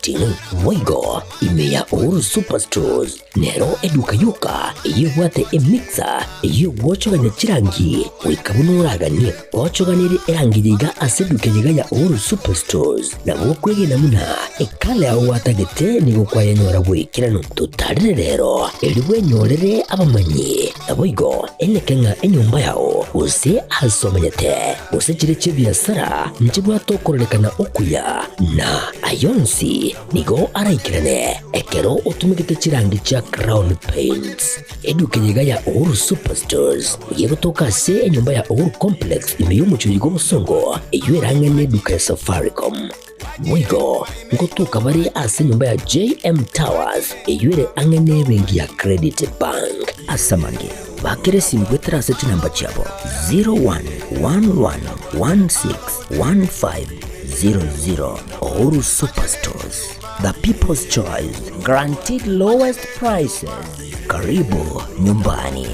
amating'u. Boigo ime ya Uhuru Superstores nero eduka yoka eyio ebwate emixer eyio egwochogania chirangi goika buna oraganie. Ochoganerie erangi eye iga ase eduka eye iga ya Uhuru Superstores nabo okwegena buna ekala yao gwatagete nigo kwayenyora bw'ekeranu. Totarire rero erio bwenyorere abamanyi. Naboigo eneke ng'a enyomba yao, gose aase omenyete, gose chiria chi'ebiasara, nchibwate okororekana okuya, na ayio onsi nigo araikerane ekero otumegete chirangi chia Crown Paints. Eduka eye iga ya Uhuru Superstores nigo egotoka ase enyomba ya Uhuru Complex ime y'omochie oyo bw'obosongo, eyio erang'ane eduka ya Safaricom. Boigo ngotoka bare ase enyomba ya JM Towers eyio ere ang'e nebenki ya Credit Bank. Ase amange, bakera esimi goetera ase chinamba chiabo 0111161500. Uhuru Superstores, the people's choice, guaranteed lowest prices. Karibu nyumbani.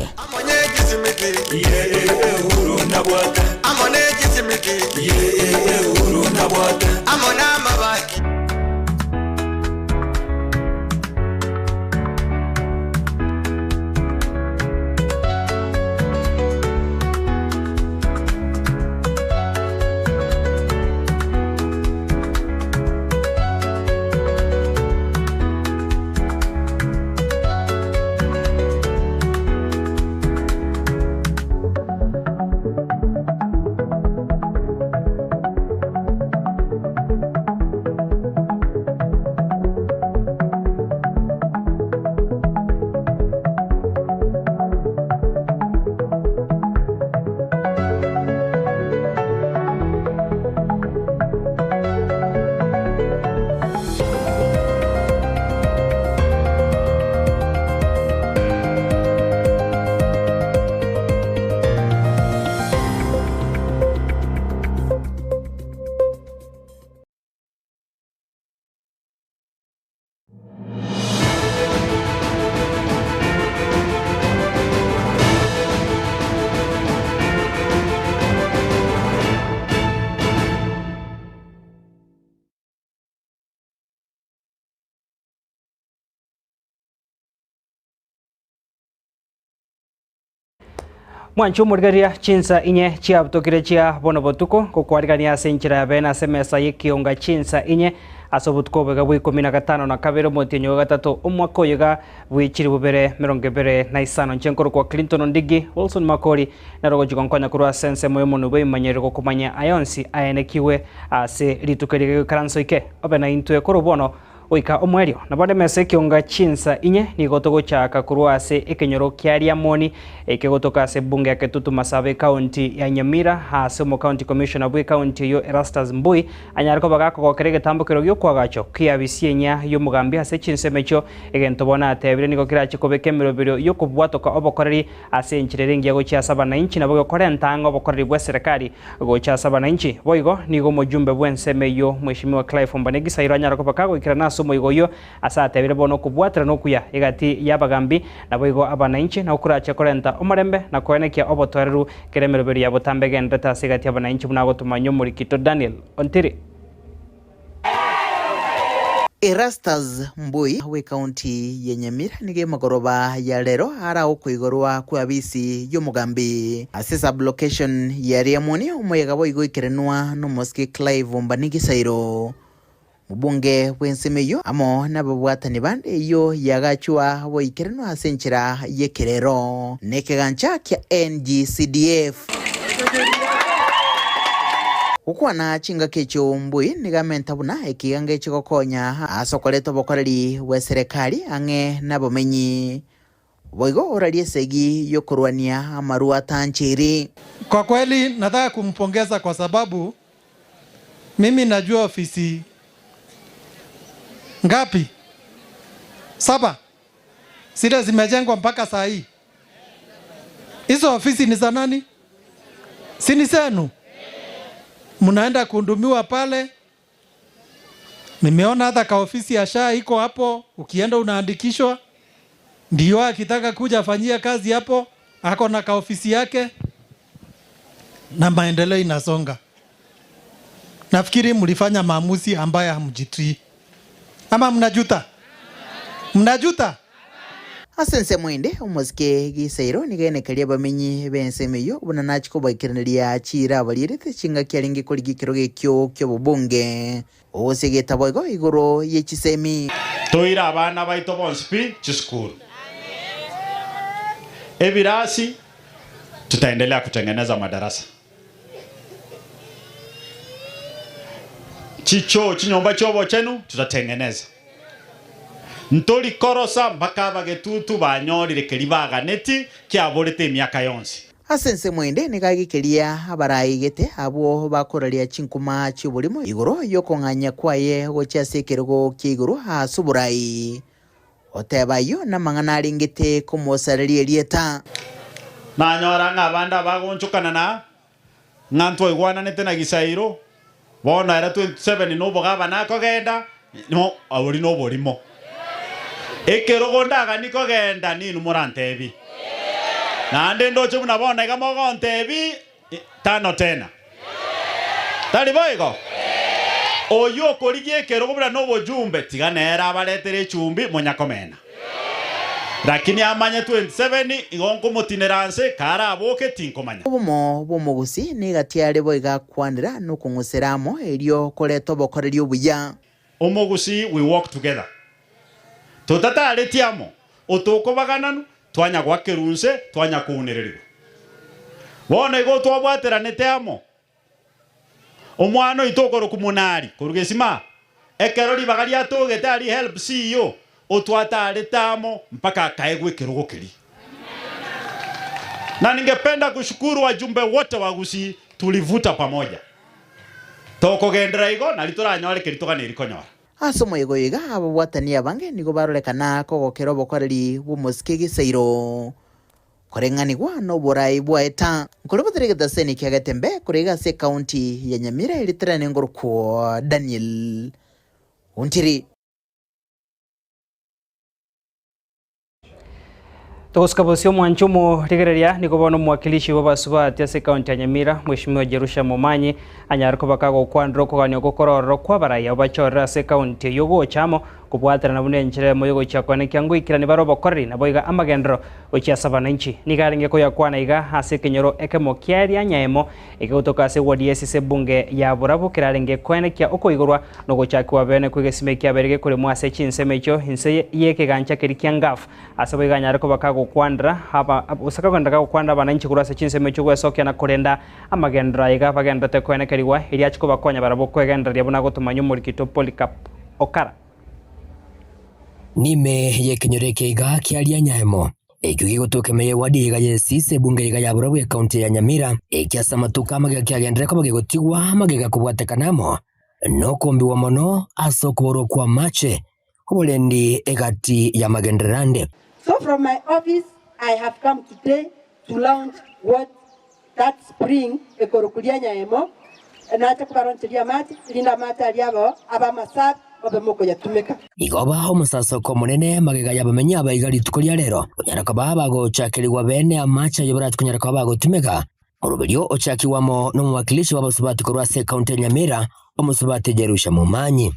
Mwanche omorigereria chinsa inye chiabutokire chia bono botuko, gokwarigania ase enchera ya bene ase emesa y'ekionga chinsa inye ase obotuko oboiga bwa ikomi na gatano na kabere omotienyi o gatato omwaka oyo iga bwe chilifu bibere merongo ebere na isano. Inche nkorokwa Clinton Ondigi Wilson Makori nere ogochia gonkonya korwa ase ensemo y'omonwe bw'ebimanyererio gokomanya aya onsi aenekigwe ase rituko eri rigoikaranso ike obe naintwe korwa bono Goika omoerio, na bono emesa ekionga chinsa inye nigo togochaka korwa ase ekenyoro kia Riamoni, ekegotoka ase ebunge ya Kitutu Masaba ekaunti ya Nyamira, aase omocounty commissioner bw'ekaunti eyio Erastus Mbui anyare koba gakogokera egetambokero gi'okoagachwa kw'eabisi enyia y'omogambi ase chinsemo echio. Egento bono atebire nigo kerache kobeka emeroberio y'okobwatoka obokoreri ase enchera ere engiya gochia ase abanainchi nabo gekorenta ang'e obokoreri bw'eserekari Gocha ase abananchi. Boigo nigo omojumbe bw'ensemo eyio Mweshimiwa Clive Ombanegi Sairo anyare koba kagoikerana ase omoigo oyio ase atebire bono okobwaterana okuya egati y'abagambi naboigo abananchi nabo korache korenta omorembe na koenekia obotoereru kera emeroberio ya botambe egenderete ase egati y'abananchi buna agotomanywa omorikito Daniel Ontiri. Erastus Mbui bw'ekaunti ya Nyamira nigo emogoroba ya rero ara okoigorwa kw'abisi y'omogambi ase sub-location ya Riamoni omoyega boigo oikerenwa n'omosike Clive Mbanigi Sairo mobunge bw'ensemo eyio amo nababwatani bande eyio yagachwa boikerenwa ase enchera y'ekerero nekegancha kia NGCDF. Gokwana chingaki echio mbui nigo amenta buna ekigango echi gokonya ase okoreta obokoreri bw'eserekari ang'e nabomenyi. Boigo orarie esegi y'okorwania amarwa atanchiri. Kwa kweli nataka kumpongeza kwa sababu mimi najua ofisi ngapi? Saba. Zile zimejengwa mpaka saa hii. Hizo ofisi ni za nani? Si ni zenu? Mnaenda kuhudumiwa pale. Nimeona hata ka ofisi ya SHA iko hapo, ukienda unaandikishwa. Ndio akitaka kuja afanyia kazi hapo, ako na ka ofisi yake na maendeleo inasonga. Nafikiri mlifanya maamuzi ambayo hamjitii. Ama mnajuta? Mnajuta? Ase ensemo ende, omosike Gisairo nigo aenekeria abamenyi b'ensemo eyio buna nachie kobaikeraneria chiira abarierete chingaki arenge korigia ekerogo ekio ki'obobunge, gose egetabo igo igoro ye chisemi. Toire abana baito bonsi pi chisukuru. Ebirasi tutaendelea kutengeneza madarasa. Chichoo, chinyomba chi'obochenu tutatengeneza. Ntori korosa mpaka abagetutu banyorire keria baganeti kiaborete emiaka yonsi. Ase ensemo ende nigo agekeria abaraigete abwo bakoraria chinkuma chi'oborimo igoro y'okong'anyia kwaye gochia ase ekerogo kia igoro ase oborai. Oteba ayio namang'ana arengete komosareria erieta. Nanyora ng'a abande abagonchokana na ng'a ntwaigwananete na Gisairo, bono ere 27 nobogabana akogenda, no oria noborimo. Ekerogo ndaganie kogenda ninwe morantebie. Naende ndoche buna bono iga mogontebie tano tena. Tari boigo? Oyio okorigia ekerogo buna nobojumbe, tiga nere abaretere echumbi monyakomena. Lakini amanye 27 igo nkomotinera nse, karaboke tinkomanya. Obomo bw'omogusii negati are boigo akwanera nokong'usera amo erio koreta obokoreri obuya. Omogusii we walk together. Totatareti amo, otokobagananu, twanya goakerwa nse, twanya kounererigwa. Bono igo twabwateranete amo, Omwana oito okorokwa Monari korwa gesima, ekero ribaga riatogete aria help CEO, otwatarete amo mpaka akaegwa ekerogo keria. Na ningependa kushukuru wajumbe wote wa Gusii tulivuta pamoja. Tokogenderera igo nari toranyore keria toganeiri konyora. Ase omoyega oyo iga ababwatani abange nigo barorekana kogokera obokoreri bw'omosike gesairo. Koreng'anigwa noboraai bwaye ta. Nkorebotera egetaseni kia Getembe korwa iga ase ekaunti ya Nyamira eritere nengorokwo Daniel Ontiri. Togosika bosio omwancho omorigereria nigo bono omwakilishi bw'abasubati ase ekaunti ya Nyamira Mheshimiwa Jerusha Momanyi anyare koba kagokwanera okogania okwo kore ororo kw'abarai abwo bachorire ase ekaunti eyio gocha amo Kobwaterana buna enchera eyemo y'ogochia koenekia ngoikerania bare obokoreri, naboigo amagenderero gochia ase abananchi. Nigo arenge koyakwana iga ase ekenyoro ekemo kia erianya emo ekegotoka ase eward ya esise ebunge ya Borabu kerarenge koenekia okoigorwa na ogochakigwa bene kw'egesima ekiabeire gekoremwa ase chinsemo echio inse y'ekegancha keria kia Ngaf. Ase boigo anyare koba kagokwanera aba gose kagenderera kagokwanera abananchi korwa ase chinsemo echio gwesokia na korenda amagenderero aya iga bagendererete koenekerigwa erio achie kobakonya barabwo kwegendereria buna gotomanywa omorikito Polycarp Okara. Nime y'ekenyoro eke iga kiaria Nyaemo, ekio gegotoka ime y'ewadi iga y'Esisi ebunge iga ya Burabwo ekaunti ya Nyamira, eki ase amatuko amagega kiagenderere koba gegotigwa magega kobwatekana amo nokombigwa mono ase okoborwa kw'amache, oborendi egati y'amagenderero ande. So from my office I have come today to launch what That spring ekorokwa Rianyaemo, nache kobaroncheria amache, erinde amache aria abao abe amasafi, mobe mokoyatumeka. Igo oba omosasoko omonene magega y'abamenyi aba iga rituko ria rero, konyara koba bagochakerigwa bene amache ayio barache konyara koba bagotumeka. Oroberio ochakigwe amo nomowakilishi bw'abasubati korwa ase ekaunti ya Nyamira, Omosubati Jerusha Momanyi.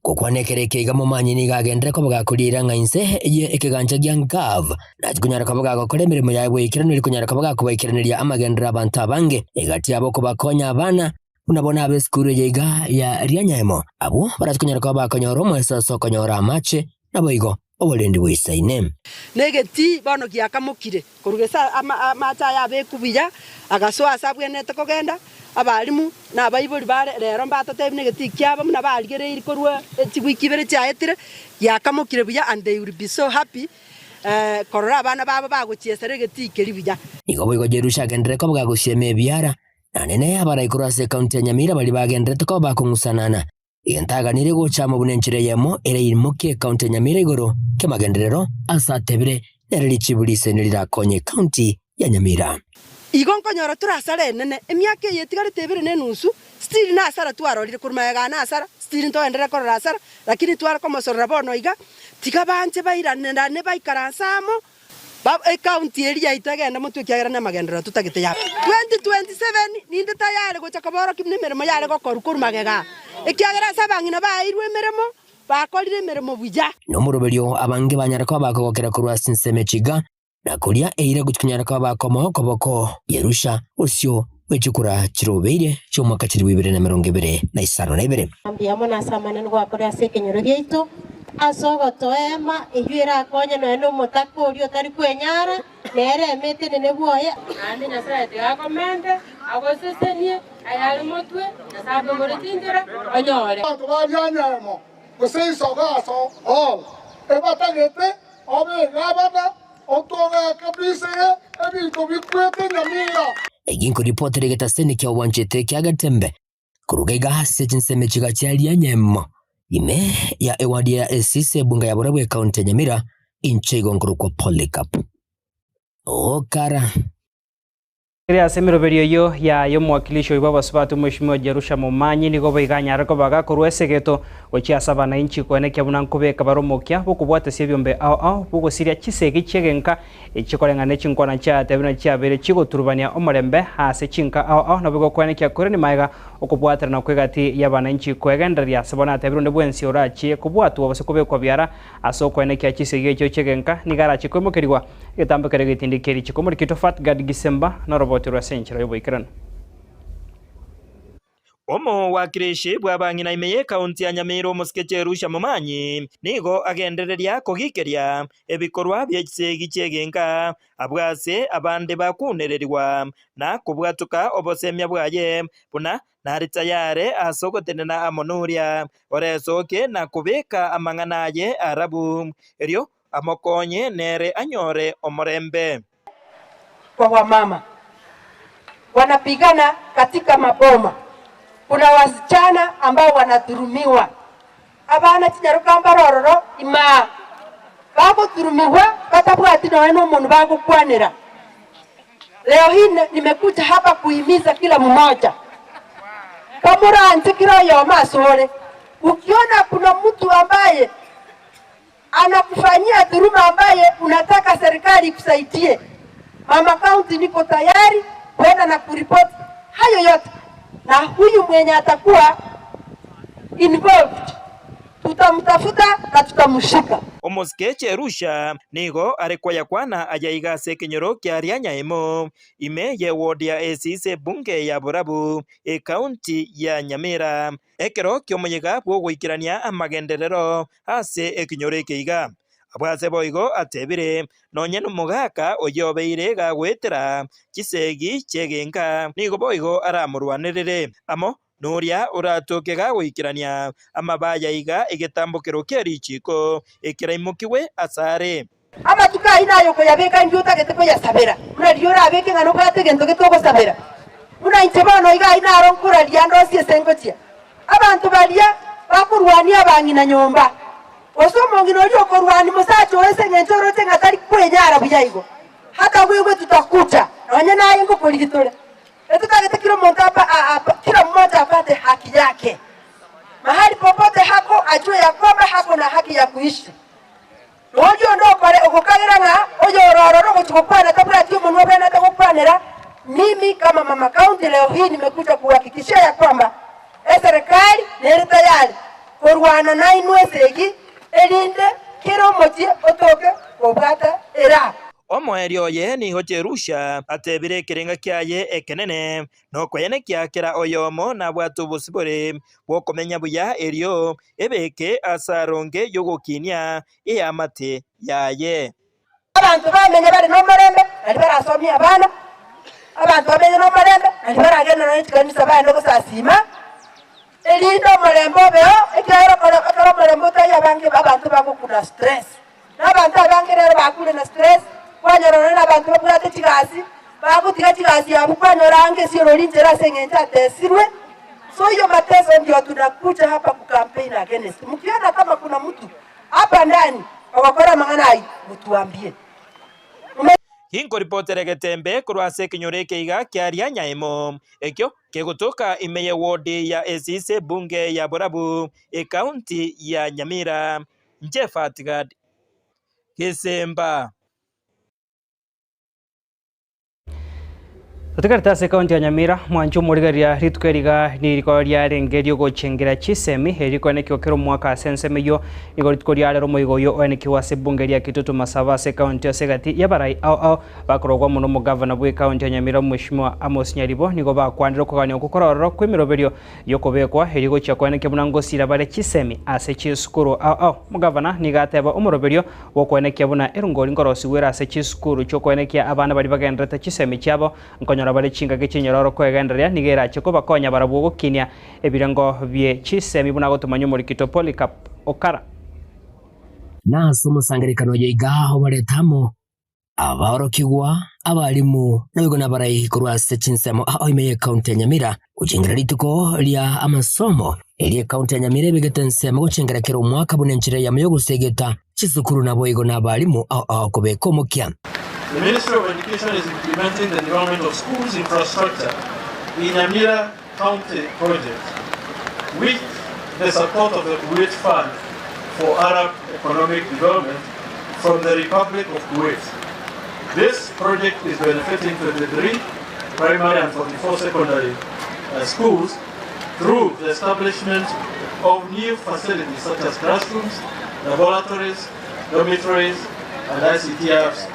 Gokwana ekero eke iga Momanyi nigo agenderere koba gakoriera ng'a inse ye ekegancha gia Gov nachi konyara koba gagokora emeremo yaye bweikeranu eri konyara koba gakobaikeraneria amagenderero abanto abange egati yabo kobakonya abana buna bono ab'esukuru eye iga ya Rianyaemo abwo barachi konyara koba bakonyora omoeso ase okonyora amache naboigo oborendi bwaisaine. Na egetii bono giakamokire korwa gese amache aya abekwa buya, agasoa ase abwenerete kogenda. Abalimu na abaibori bare rero mbatotebi buna egetii kiabo buna barigereirie korwa chiwiki ibere chiaetire, giakamokire buya and they will be so happy korora abana babo bagochiesera egetii keria buya. Nigo boigo Jerusha agenderere koba gagosiema ebiara, na nene abarai korwa ase ekaunti ya Nyamira baria bagendererete koba bakong'usanana. Egento aganire gocha amo buna enchera eyemo ere eimokie ekaunti ya Nyamira igoro kemagenderero ase atebire nere richibu risaine rirakonye ekaunti ya Nyamira. Igo nkonyora tore asara enene, emiaka eye etigarete ebere na enusu, still na asara twarorire korwa magega aa na asara, still ntoenderere korora asara, lakini tware komosorora bono iga, tiga banche bairanerane baikaranse amo. Ecounty eria yaito egende motwe ekiagera namagenderero totagete ya 2027 ninde tayari gocha koborokia buna emeremo yare gokorwa korwa magega, ekiagera ase abang'ina baeirwe emeremo, bakorire emeremo buya. Nomoroberio abange banyare koba bakogokera korwa ase ensemo echiga, na koria eira gochia konyara koba bakomoa okoboko Yerusha, bosio bwe chikura chirobeire chi'omwaka chilifu ibere na emerongo ebere na isano na ibere. Mbuya mono ase amanene gwakore ase ekenyoro giaito, ase ogotoema, eyio erakonye nonya nomotaka oria otari kwenyara, nere ema etenene bwoye. Naende Nyasae tiga akomente, agosesenie, ayare motwe, Nyasae akoigore chinchera, onyore. Abanto baria nyemo, gose isogaso all, ebatagete obe egavana, otogeeke bisire ebinto bikwete nyamira. Eki nkoripotera egetaseni kia obwanchete kia Getembe koruga iga ase chinsemo chiga chia Rianyemo, ime ya ewadi ya Esise ebunga ya Borabu ekaunti ya Nyamira, inche igo nkorokwa Polycarp Okara. Ere ase emeroberio eyio yaye omowakilishi oyio bw'abasubati Omweshimiwa Jerusha Momanyi nigo boigo anyare koba gakorwa esegeto gochia ase abanainchi koenekia buna nkobeka bare omokia bw'okobwatesia ebiombe ao ao bw'ogosiria chisegi chi'egenka echi koreng'ana ne chinkwana chiatebiwe na chiabeire chigoturubania omorembe ase chinka ao ao naboigo koenekia korende magega okobwaterana kw'egati y'abanainchi koegendereria ase bono atebire onde bwensi orachie kobwatwa gose kobekwa biara ase okoenekia chisegi echio chi'egenka nigo arachie koimokerigwa Egetambo keria getindi keria chikomorikitwe Fatgad Gisemba noroboti rw'ase enchera y'oboikeranu. Omowakilishi bw'abang'ina ime y'ekaunti ya Nyamira omosike Jerusha Momanyi nigo agendereria kogikeria ebikorwa bie chisegi chi'egenka abwo ase abande bakunererigwa na kobwatoka obosemia bwaye buna nare tayare ase ogotenena amo noria oresoke na kobeka amang'ana aye arabu erio Amokonye nere anyore omorembe. Kwa wamama wanapigana katika maboma, kuna wasichana ambao wanadhulumiwa, abana chinyaroka mbare ororo imaa bagothurumigwa batabwati nonya na omonto bagokwanera. Leo hii nimekuja hapa kuhimiza kila mmoja, kamoranche kila oyomo asore, ukiona kuna mtu ambaye anakufanyia dhuluma ambaye unataka serikali ikusaidie. Mama County, niko tayari kwenda na kuripoti hayo yote, na huyu mwenye atakuwa involved tutamtafuta na tutamshika. Omosike Cherusha nigo are koyakwana aya iga ase ekenyoro kia Rianyaemo, ime y'eward ya Esise ebunge ya Borabu, ekaunti ya Nyamira. Ekero ki'omoyega bw'ogoikerania amagenderero ase ekenyoro eke iga. Abwo ase boigo atebire, Nonye nomogaka oyio obeire gagoetera chisegi chi'egenka, nigo boigo aramorwanerere amo noria oratoke gagoikerania amabaya iga egetambokero kie richiiko ekeraimokigwe asare. Amatuko ayio naye okoyabeka inki otagete koyasabera, buna riria orabeke ng'a nobwate egento gete ogosabera. Buna inche bono iga ayio naro nkoraria ndosie ase ngochia. Abanto baria bakorwania abang'ina nyomba, gose omong'ina oria okorwania mosacha oye ase engencho oroche ng'a tari kwenyara buya igo, hata wewe tutakucha, nonye naye ngokorigia tore. Etotagete kila omonto apa kila mmoja apate haki yake mahali popote hako ajue ya kwamba hako na haki ya kuishi. Noria onde okore ogokagera ng'a oyore ororo ogochia gokwana tabwati omonwa obwenerete gokwanera, mimi kama mama county leo hii nimekuja kuhakikishia ya kwamba eserekari nere tayari korwana nainwe esegi erinde kera omochie otoke kobwata eraha. Omoerio oye nigo Jerusha atebire ekerenga kiaye ekenene, nokoenekia kera oyomo nabwate obosibore bw'okomenya buya erio ebeke ase aronge y'ogokinia eamate yaye. Abanto bamenye bare nomorembe, nario barasomie abana, abanto bamenye nomorembe, nario baragende nonya chikanisa baende gosasiima, erinde omorembe obeo, ekiagera okore ekero omorembe otaiyo abange abanto bagokuna stress. Na abanto abange rero bakure na stress, kwanyora nonya na abanto babwate chigasi, bagotiga chigasi abwo kwanyora ange ase orori nchera ase eng'encho atesirwe. So hiyo mateso ndio tunakuja hapa ku campaign against. Mkiona kama kuna mtu hapa ndani ogokora amang'ana ayio, mutuambie. Ginkoripotere egetembe korwa ase ekenyoro eke iga kiaria Nyaemo, ekio kegotoka ime y'ewodi ya Esise ebunge ya Borabu, ekaunti ya Nyamira. Inche Fatgad Gesemba. Totigarete ase ekaunti ya Nyamira, mwanche omorigereria rituko eri iga niriko riarenge riogochengera chisemi eri rikoenekigwa kera omwaka ase ensemo eyio. Nigo rituko riarero omoigo oyio oenekigwe ase ebunge ria Kitutu Masaba ase ekaunti ase egati y'abarai ao ao bakorogwa amo nomogavana bw'ekaunti ya Nyamira Omweshimiwa Amos Nyaribo nigo bakwanire okogania okwo kore ororo kw'emeroberio y'okobekwa erio gochia koenekia buna ngosira bare chisemi ase chisukuru ao ao. Omogavana nigo ateba omoroberio bw'okoenekia buna erongori nkorosigwa ere ase chisukuru chi'okoenekia abana baria bagendererete chisemi chiabo, nkonyora bare chingaki chinyororo koegendereria, nigo erache kobakonya barabwo gokinia ebirengo bie chisemi buna gotomanya omorikito Polycarp Okara. Na ase omosangererekano oyo iga obarete amo abaorokigwa, abalimu, naboigo nabarai korwa ase chinsemo ao ime y'ecounty ya Nyamira gochengera rituko ria amasomo erio ecounty ya Nyamira ebegete ensemo gochengera kera omwaka buna enchera eyemo y'ogosegeta chisukuru naboigo nabalimu ao ao kobeka omokia. The Ministry of Education is implementing the development of schools infrastructure in Nyamira County project with the support of the Kuwait Fund for Arab Economic Development from the Republic of Kuwait. This project is benefiting 23 primary and 44 secondary uh, schools through the establishment of new facilities such as classrooms, laboratories, dormitories, and ICT apps.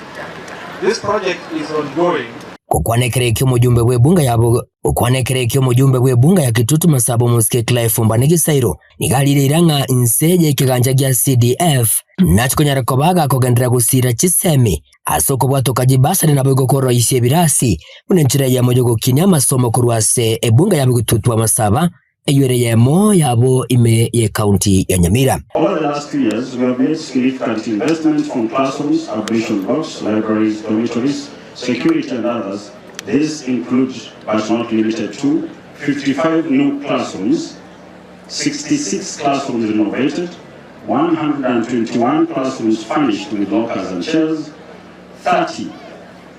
This project is ongoing. Gokwana ekero ekio omojumbe bw'ebunga ya Gokwana ekero ekio omojumbe bw'ebunga ya Kitutu Masaba omosike Clive Mbane Gisairo nigo arire ira ng'a inse y'ekegancha gia CDF nachi konyara koba agakogenderera gosiira chisemi ase okobwatoka chibasari naboigo koroisia ebirasi buna enchera eyemo y'ogokinia amasomo korwa ase ebunga ya Bigitutu Amasaba eyio ere eyemo yabo ime y'ecounty ya Nyamira. Over the last 2 years, we have made significant investments from classrooms, ablution blocks, libraries, dormitories, security and others. This includes, but not limited to, 55 new classrooms, 66 classrooms renovated, 121 classrooms furnished with lockers and chairs, 30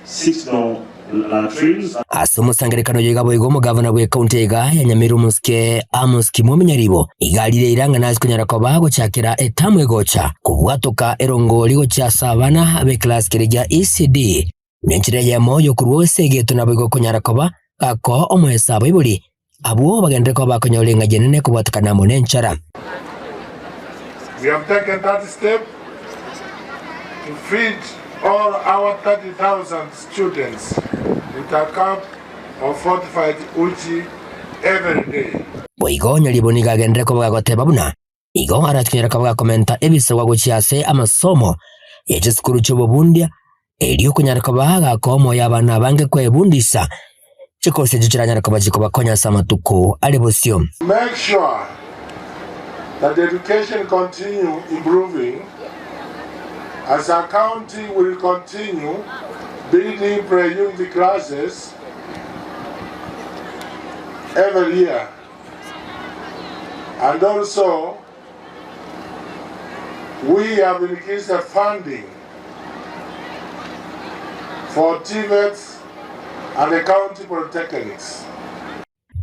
six-door latrines. Ase omosangererekano oyo iga boigo omogavana bw'ecounty iga ya Nyamira omosike Amos Kimwami Nyaribo iga arire eira ng'a nase konyara koba gochakera etamu egocha kobwatoka erongori gochia ase abana b'eclass keria gia ECD nenchera eyemo yokorua ase egeto naboigo konyara koba gakoa omoeso abaibori abwo bagenderere koba bakonyora eng'aji enene kobwatekana amo nenchara. We have taken that step to feed all our 30,000 students with a cup of fortified uji every day. Boigo Nyaribo nigo agenderere koba gagoteba buna igo arache konyara koba gakomenta ebisegwa gochia ase amasomo ye chisukuru chi'obobundia erio konyara koba gakoa omoyo abana abange kwebundisa chikosi echio chiranyare koba chikobakonya ase amatuko are bosio. Make sure that education continue improving as our county will continue building pre-unit classes every year. And also, we have increased the funding for TVETs and the county polytechnics.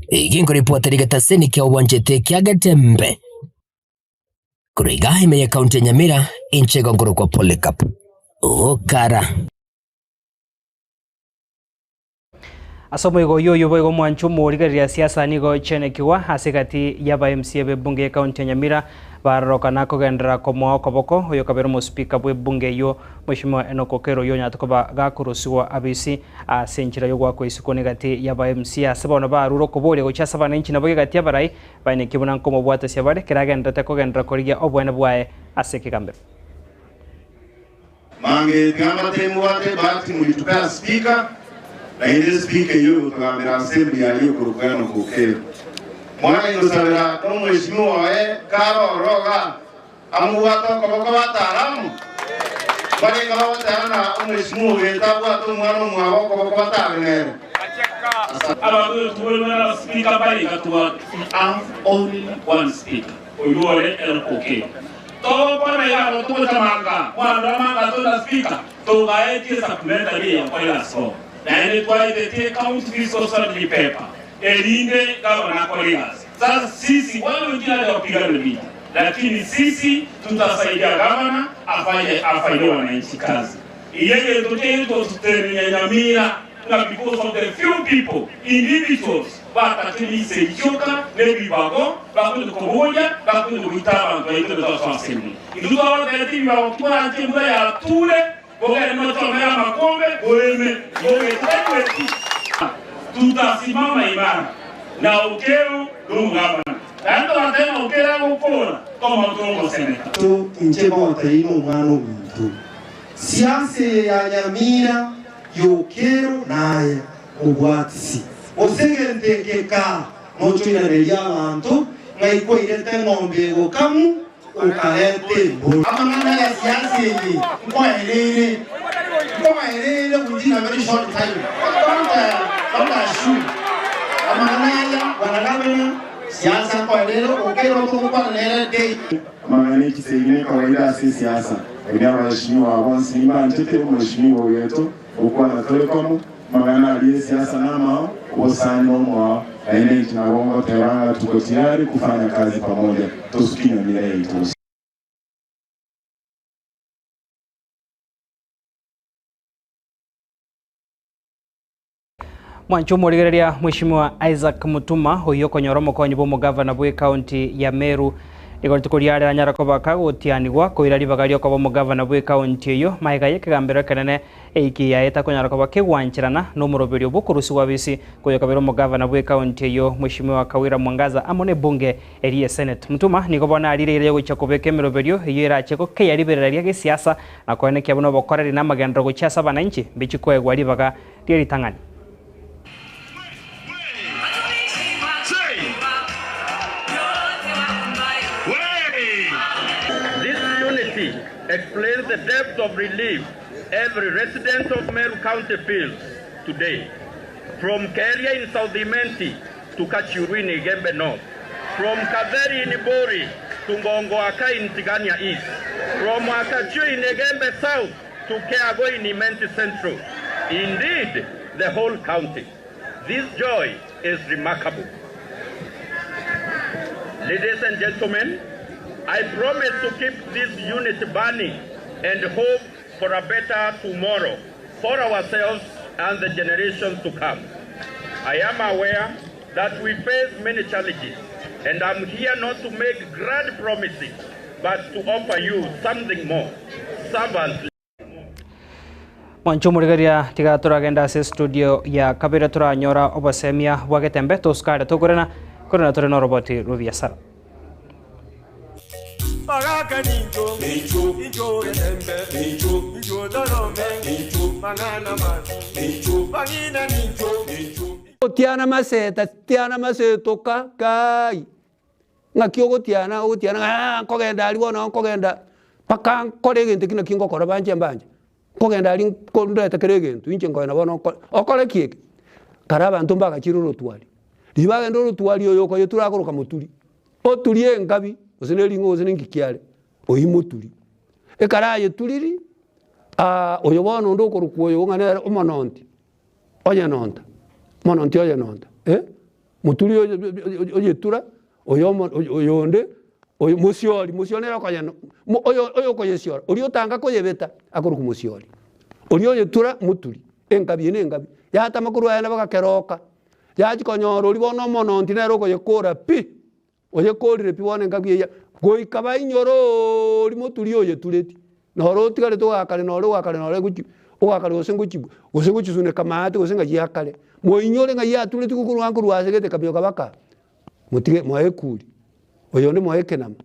Eki nkoripota rigetaseni kia obwanchete kia Getembe korwa iga ime ye county ya Nyamira inche igo nkorokwa Polycarp Okara. Ase omoigo oyio oyio boigo omwancho omorigereria siasa nigo chenekigwa ase egati y'aba MCA b'ebunge y'ekaunti ya Nyamira barorokana kogenderera komoa okoboko oyo kabere omospeaker bw'ebunge eyio Mheshimiwa Enock Okello oyio onyarete koba gakorusigwa abisi ase enchera y'ogoakwa isiko negati y'aba MCA ase bono barure okoboria gochia ase abananchi nabo egati y'abarai baenekie buna nkomobwatesia bare kera agenderete kogenderera korigia oboene bwaye ase ekegambero. Mange tiga mbatemwate bahati mulitupea speaker naende speaker eyio egotugambera assembly aria ekorokwa Enock Okello. Mwana ingosabera nomweshimiwa oye kare ororo iga amobwate okoboko bataaramu mbarenge bagoteba na omweshimiwa ogete abwate omwana omwabo okoboko batare nere. Abanto tobori buna abaspeaker mbare iga tobwate we have only one speaker oywo ore Enock Okello. Togokwana iga abo togocha manga mwarora manga tore na speaker togaetie supplementary eye yakwa yasoma naende twaetetie county fiscal strategy paper erinde gavana akore egasi. Sasa sisi wale wengine hata wapigane vita lakini sisi tutasaidia gavana afanye afanyie wananchi kazi. Iye gento kiaito totuterenia Nyamira. Ng'a because of the few people, individuals, batachire inse ichioka nebibago, bakonye koboria, bakonye goita abanto baito na tosoa assembly. Intwe twabatebetie ebibago twaranche embura yature, bogende mochomere amakombe, moreme, mogetebweti. Tutasimama imara na Okello nomogabana. Naende togateba ng'a Okello agokora, tomotora omoseneta. Inche moteine omwana ominto. Siasa eye ya Nyamira y'Okero naye mobwatisi. Gose egento eke kaa nochoiraneria abanto ng'ai kwairete eng'ombe egokamu okareta embori. Amang'ana ya siasa eye nkoereire nkoereire within a very short time don't don't assume amang'ana aya bwana gavana siasa nkoereire Okero togokwana nere day. Amang'ana echisegi nekawaida ase esiasa, lakini abaheshimiwa aba bonsi nimbanchete omweshimiwa oyoeto gokwana tore komo, amang'ana aria esiasa namao, obosani nomoao, naende inche nabo ngoteba ng'a tuko tayari kufanya kazi pamoja tosuki Nyamira yaito. Mwanche omorigereria Mheshimiwa Isaac Mutuma oyio okonyora omokonyi bw'omogavana bw'ekaunti ya Meru nigo rituko riare anyara koba kagotianigwa koira ribaga riokoba omogavana bw'ekaunti eyio magega y'ekegambero ekenene eiki yaye takonyara koba kegwancherana nomoroberio bw'okorusigwa abisi koyokabera omogavana bw'ekaunti eyio Mheshimiwa Kawira Mwangaza amo nebunge erie Senate. Mutuma nigo bono arire eira yogochia kobeka emeroberio eyio erache gokeya riberera ria gesiasa na koenekia buna obokoreri na amagenderero gochia ase abananchi mbichi koegwa ribaga rie ritang'ani. This unity explains the depth of relief every resident of Meru County feels today. From Keria in South Imenti to Kachuru in Igembe North, from Katheri in Ibori to Ngongoaka in Tigania East, from Akachu in Igembe South to Keago in Imenti Central, indeed the whole county. This joy is remarkable. Ladies and gentlemen, I promise to keep this unity burning and hope for a better tomorrow for ourselves and the generations to come. I am aware that we face many challenges, and I'm here not to make grand promises, but to offer you something more. Servant Mwanche omorigereria tiga toragende ase estudio ya kabere toranyora obosemia bwa getembe tosukare tokorena korena tore noroboti rw'ebiasara. Otiana maseta, tiana masetoka kai, ng'aki ogotiana ogotiana ng'a nkogenda aria bono nkogenda mpaka nkore egento ekio naki ngokora banche mbanche, nkogenda aria nko ndete kera egento inche nkogenda bono nkore, okore ki eke? Kare abanto mbagachire orotwari, riria bagenda orotwari oyo okoyetura akoroka moturi, oturie enkabi gose ne ring'o gose ne engiki are, oyio moturi. Ekero ayeturiri, oyo bono onde okorokwa oyo ng'a nere omononti, Onye nonta, mononti oye nonta, eh, moturi oye oyetura, oyo omo oyonde, oyo mosiori, mosiori nere okonya mo oyo oyokoyesiora, oria otanga koyebeta akorokwa mosiori, oria oyetura moturi, enkabi eye na enkabi, yatama korwa aye nabo gakeroka, yachia konyora oria bono omononti nere okoyekora pi. Oyekorire pi bono engaki eyio, goika bainyore oria moturi oyetureti, noro otigarete ogakare nore ogakare nore gochi ogakare gose ngochi gose gochisuneka maate gose ng'ai akare. Moinyore ng'ai aturetigwe korwa nkorwa ase gete kaminyoka baka motige moe ekuri, oyonde moe ekenama.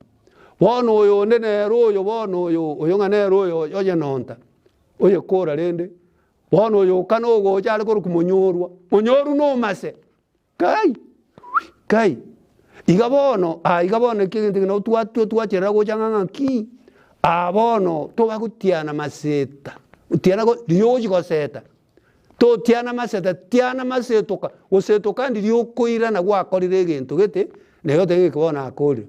Bono oyonde nere oyo bono oyo oyo ng'a nere oyo oyenonta, oyekora rende, bono oyo okana ogocha are korokwa monyorwa, monyorwa na omase. Kai! Kai! Iga bono, aa iga bono eki egento eke nabo twatwa twacherera gocha ng'a ng'aki, aa bono tobagotiana maseta, tiana go riria ogochi goseta, totiana maseta tiana masetoka, gosetoka ndiria okoirana gwakorire egento gete, na igo otebe ng'a eke bono nakorire.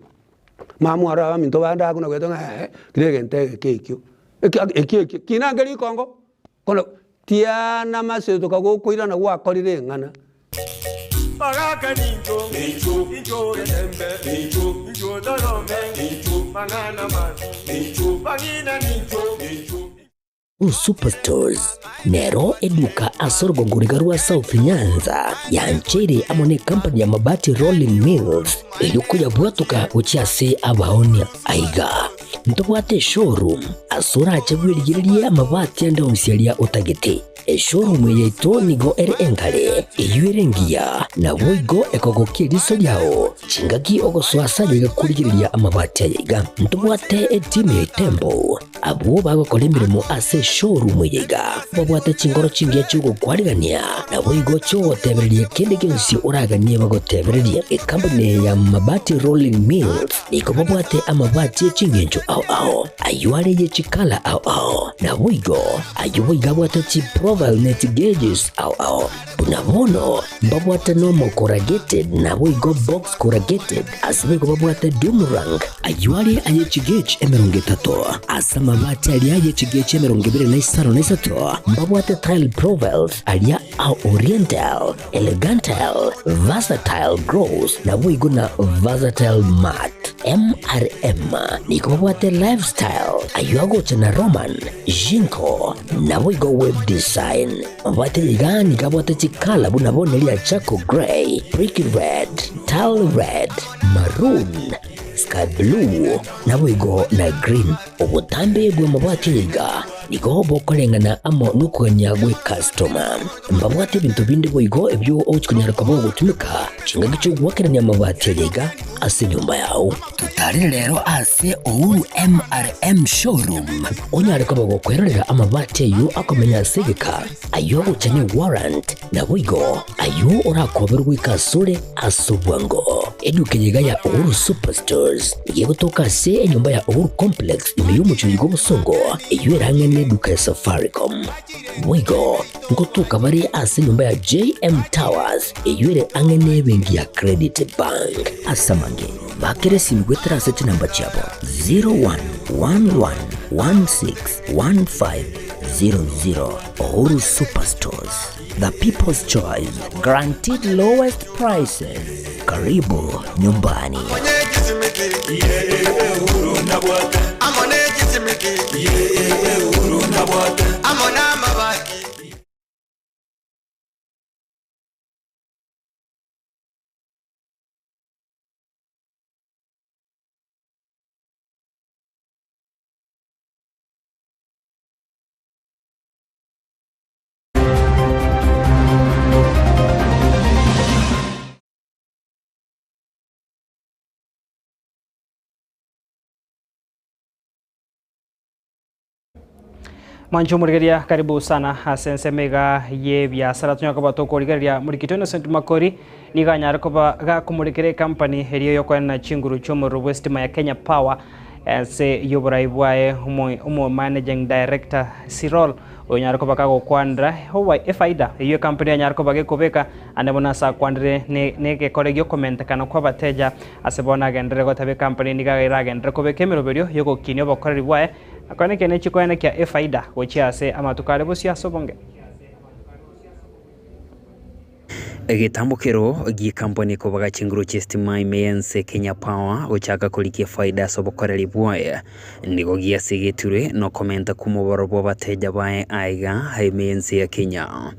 Mama aro abaminto bande abwo nagwete ng'a eeh, kera egento egeke ekio, eki ekio ekio, kina nkeri rikongo, kono tiana masetoka gokoirana gwakorire eng'ana. Superstores nero eduka ase orogongo riga rwa South Nyanza yancheire amo ne company ya Mabati Rolling Mills erio koyabwatoka gochia ase abaonia. Aiga ntobwate eshowroom ase orache bwerigererie amabati ande onsi aria otagete. Eshowroom yaito nigo ere engare, eyio ere engiya, naboigo ekogokia eriso riao chingaki ogosoa ase ayaiga korigereria amabati ayaiga. Ntobwate etimu ya Itembo Abwo bagokora emeremo ase eshowroom eye iga babwate chinkoro chingiya chi'ogokwarigania, naboigo chi'ogotebereria kende gionsi oraganie bagotebererie. Ekampuni eye ya Mabati Rolling Mills nigo babwate amabati e chingencho ao ao, ayio are ye chikala ao ao, naboigo ayio boigo abwate chiprofile ne chigauges ao ao. Buna bono mbabwate nomo corrugated naboigo box corrugated, ase boigo babwate doom rank, ayio are aye chigauge 30, ase amabati aria aye chigauge 25, mbabwate tile profiles aria a oriental, elegantal, versatile gloss naboigo na versatile matte. MRM nigo babwate lifestyle, ayio agocha na Roman, Jinko, naboigo web design. Mabwate iga nigo abwate chikala buna bono eria charcoal grey, brick red, tile red, maroon, sky blue, naboigo na green. Obotambe bw'amabwati aya iga nigo bokoreng'ana amo nokogania gw'ecustoma. Mbabwate ebinto binde boigo ebio ogochi konyara koba ogotumeka chingaki chi'ogoakerania amabati aya iga ase enyomba yao. Totarire rero ase Uhuru MRM Showroom onyare koba gokwerorera amabati ayio akomenya ase egeka, ayio agocha ne warrant, naboigo ayio orakoberwe goika asore ase obwango. Eduka eye iga ya Uhuru Superstores nigo egotoka ase enyomba ya Uhuru Complex ime y'omochie oyo bw'obosongo eyio erang'e neduka ya Safaricom. Boigo ngotoka bare ase enyomba ya JM Towers eyio ere ang'e nebenki ya Credit Bank. Ase amange, bakera esimi goetera ase chinamba chiabo 0111161500. Uhuru Superstores, the people's choice, guaranteed lowest prices. Karibu nyumbani. Mwanche omorigereria karibu sana ase ensemo iga y'ebiasara tonyare koba tokorigereria Murikito Innocent Makori nigo anyare koba gakomorekera ecompany eria yokoenana chinguru chi'omorero bw'esitima ya Kenya Power ase y'oborai bwaye omo omo managing director Sirol Onyare koba kagokwanera efaida eyio ekampuni anyare koba gekobeka, ande bono ase akwanire negekore gi'okomentekana kw'abateja. Ase bono agenderere goteba ekampuni nigo eragenderere kobeka emeroberio y'ogokinia obokoreri bwaye, na koenekia nechikoenekia efaida gochia ase amatuko are bosio ase obonge. Egetambokero gi'ekampuni ekobaga chinguru chi'esitima ime y'ense Kenya Power gochaka korigia efaida ase obokoreri bwaye nigo giasegetirwe nokomenta kw'omobaro bw'abateja baye aiga ime y'ense ya Kenya.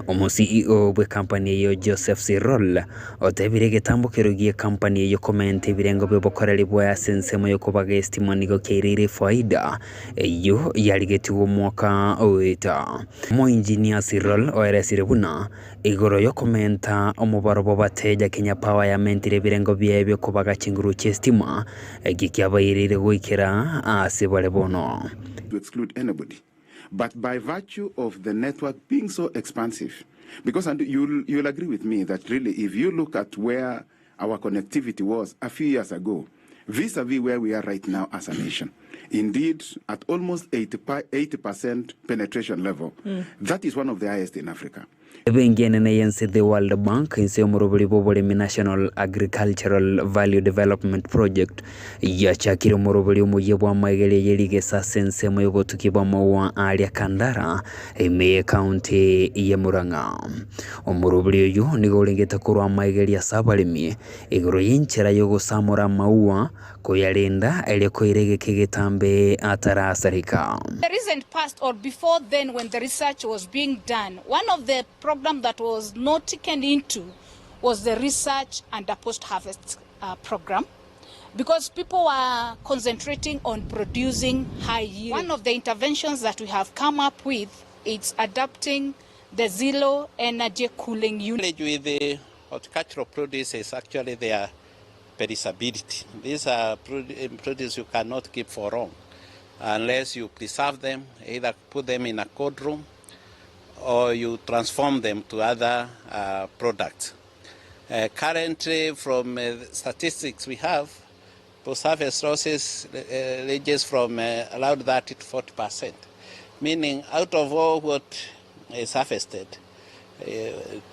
Omo CEO bw'ekampani eyio Joseph Sirol otebire egetambokero gi'ekampani eyio komenta ebirengo bi'obokoreri bwaye ase ensemo y'okobaga esitima nigo kiaireire efaida eyio yarigetigwe omwaka oeta. Omoinjinia Sirol oeresire buna Igoro y'okomenta omobaro bw'abateja Kenya Power yamentire ebirengo biaye bi'okobaga chinguru chi'esitima, eki kiabaireire goikera aase bare bono. to exclude anybody but by virtue of the network being so expansive because and you'll, you'll agree with me that really if you look at where our connectivity was a few years ago vis-a-vis where we are right now as a nation indeed at almost 80 percent penetration level that is one of the highest in Africa. Ebenki enene y'ense The World Bank inse y'omoroberi bw'oboremi National Agricultural Value Development Project yachakire omoroberi omoyia bw'amaigeria ye rigesa ase ensemo y'obotuki bw'amaua aaria Kandara ime y'ecounty ya Murang'a. Omoroberi oyio nigo orengete korwa amaigeria ase abaremi igoro y'enchera y'ogosamora amaua Koyarenda erio koira egeka egetambe atarasareka. The recent past or before then when the research was being done, one of the program that was not taken into was the research and the post harvest uh, program because people were concentrating on producing high yield. One of the interventions that we have come up with is adapting the zero energy cooling unit. With the horticultural produce is actually their perishability. These are produce you cannot keep for long unless you preserve them, either put them in a cold room or you transform them to other uh, products. Uh, currently, from uh, statistics we have, post-harvest losses uh, ranges from uh, around 30 to 40 percent, meaning out of all what is harvested,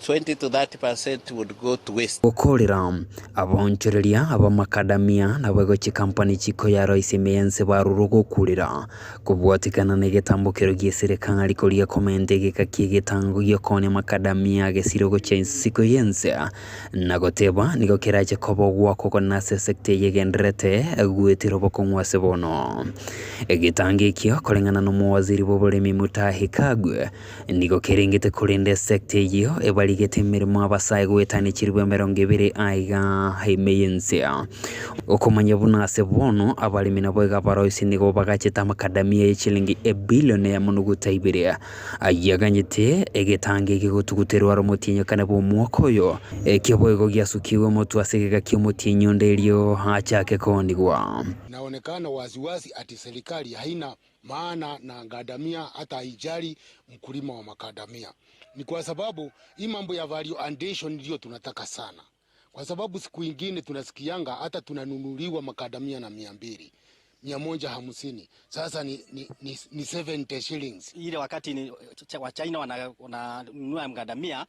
20 to 30 percent would go to waste. Gokorera abaonchoreria ab'amakadamia naboigo chikampani chikoyaroisia ime y'ense barure ogokurera kobwatikana negetambokero gi'eserekari koria komenta egeka ki'egetango gi'okoonia makadamia gesire gochia isiko y'ense na goteba nigo kerache koba ogwakwa okonene ase esecta eye egendererete goetera obokong'u ase bono. Egetango ekio koreng'ana nomowaziri bw'oboremi Mutahi Kagwe Nigo kerengete korende esecta eyio ebarigete emeremo abasae goetania chilifu 20 aiga ime y'ense. Okomanya buna ase bono abaremi naboigo abaroisia nigo bagachete amakadamia ye chilingi ebilion eyemo nuguta ibere ayio aganyete egetango eke gotuguterwa aro omotienyi okane bw'omwaka oyo. Ekio boigo giasukigwe omotwe ase egeka ki'omotienyi onde erio achake koonigwa. Inaonekana waziwazi ati serikali haina maana na gadamia hata haijali mkulima wa makadamia. Ni kwa sababu hii mambo ya value addition ndio tunataka sana, kwa sababu siku ingine tunasikianga hata tunanunuliwa makadamia na 200 150, sasa ni, ni, ni, ni 70 shillings. Ile wakati ni wa China wananunua mgadamia,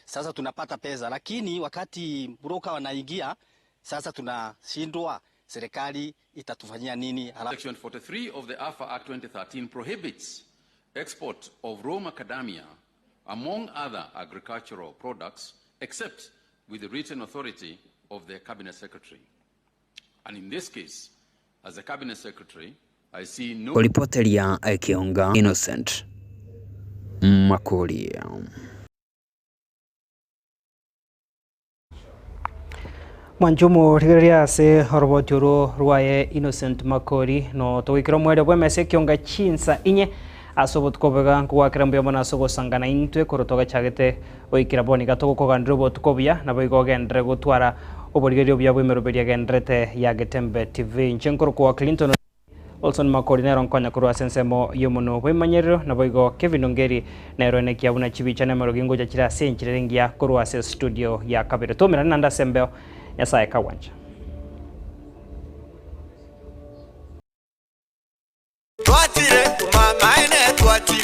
sasa tunapata pesa, lakini wakati broker wanaingia sasa tunashindwa serikali itatufanyia nini? Section 43 of the AFA Act 2013 prohibits export of raw macadamia among other agricultural products except with the written authority of the cabinet secretary. And in this case, as the cabinet secretary, I see no Koripoteria Ekionga Innocent Makori. Mwanchumu rigereria ase oroboti oro rwaye Innocent Makori no togoikera omwerio bw'emesa ekionga chinsa inye ase obotuko oboiga nkogwakera mbuya mono ase ogosangana intwe korwa togachagete goikera bono iga togokoganera obotuko obuya nabo igo ogenderere gotwara oborigereria obuya bw'emeroberio egendererete ya Getembe TV. Inche nkorokwa Clinton Olson Makori nero nkonya korwa ase ensemo y'omonwa bw'emanyerero, naboigo Kevin Ongeri nero enekia buna chibicha na emerogo ingocha chire ase enchera ere engiya korwa ase estudio ya kabere. Toumerane naende ase embeo, Nyasae kagwancha.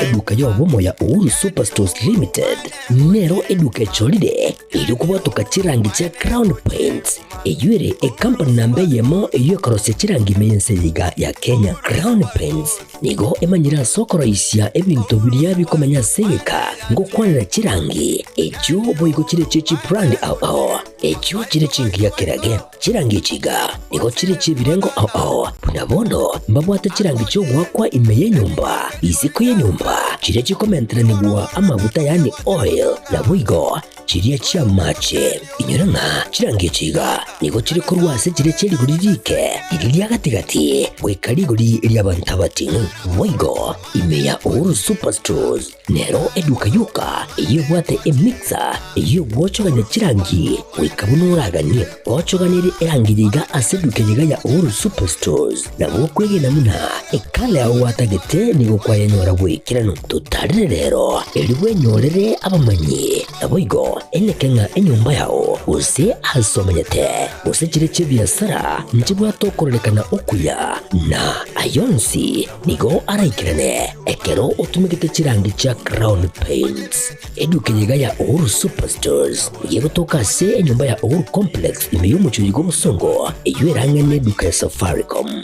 Eduka y'obomo ya Uhuru Superstores Limited nero eduka echorire erio kobwatoka chirangi chia Crown Paints eyio ere ekampani namba eyemo eyio ekorosia chirangi ime y'ense eye iga ya Kenya. Crown Paints nigo emanyire ase okoroisia ebinto biria bikomenya ase egeka ngokwanera chirangi echio boigo chire chie chibrand ao ao echio chire chingiya kerage. Chirangi echi iga nigo chire chi'ebirengo ao ao, buna bono mbabwate chirangi chi'ogoakwa ime y'enyomba, isiko y'enyomba, chiria chikomenteranigwa amaguta yaani oil, naboigo chiria chi'amache. Inyora ng'a chirangi echi iga nigo chire korwa ase chiria chie rigori riike, riria ria gati-gati, goika rigori ri'abanto abating'u. Boigo ime ya Uhuru Superstores Nero eduka yoka eyio ebwate emixer eyio egwochogania chirangi goika buna oraganie. Ochoganerie erangi yaiga ase eduka eyeiga ya Uhuru Superstores nabo okwegena buna ekala yao gwatagete nigo kwayenyora bw'ekeranu. Totarire rero erio bwenyorere abamanyi naboigo. Boigo, eneke ng'a enyomba yao, gose aase omenyete, gose chire chi'ebiasara nchibwate okororekana okuya, na ay'onsi nigo araikerane ekero otumegete chirangi chia Crown Paints. Eduka eye iga ya Uhuru Superstores nigo egotoka ase enyomba ya Uhuru Complex ime y'omochie oyo bw'obosongo, eyio erang'e neduka ya Safaricom.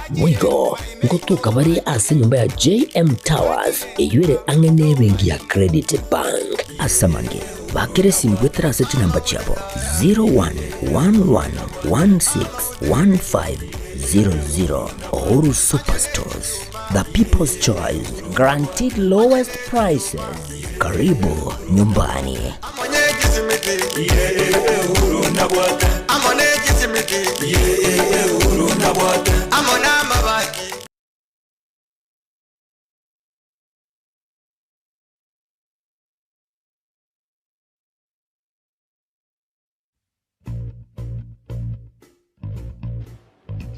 Boigo ngotoka bare ase enyomba ya JM Towers eyio ere ang'e nebenki ya Credit Bank. Ase amange, bakera esimi goetera ase chinamba chiabo 0111161500. Uhuru Superstores, the people's choice, guaranteed lowest prices. Karibu nyumbani.